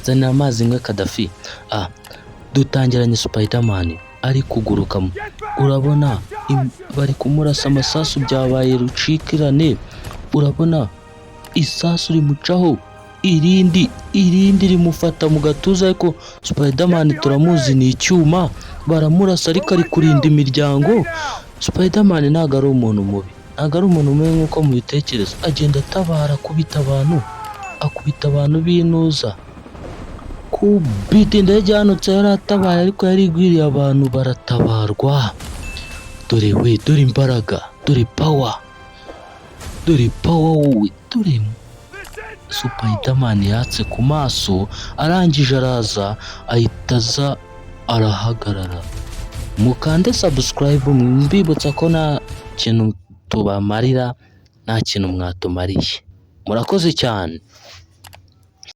Nzanira amazi imwe, Kadafi. Ah, dutangiranye Spiderman ari kuguruka, urabona bari kumurasa amasasu, byabaye rucikirane. Urabona isasu rimucaho, irindi, irindi rimufata mu gatuza, ariko Spiderman turamuzi, ni icyuma. Baramurasa ariko ari kurinda imiryango. Spiderman ntabwo ari umuntu mubi, ntabwo ari umuntu mubi nk'uko mubitekereza. Agenda atabara, akubita abantu, akubita abantu b'intuza, kubita indege ihanutse. Yari atabaye, ariko yari igwiriye abantu, baratabarwa. Dore we, dore imbaraga, dore power, dore power wowe, dore Spiderman yatse ku maso. Arangije araza, ahita aza arahagarara. Mukande subscribe, mbibutsa ko nta kintu tubamarira, nta kintu mwatumariye. Murakoze cyane.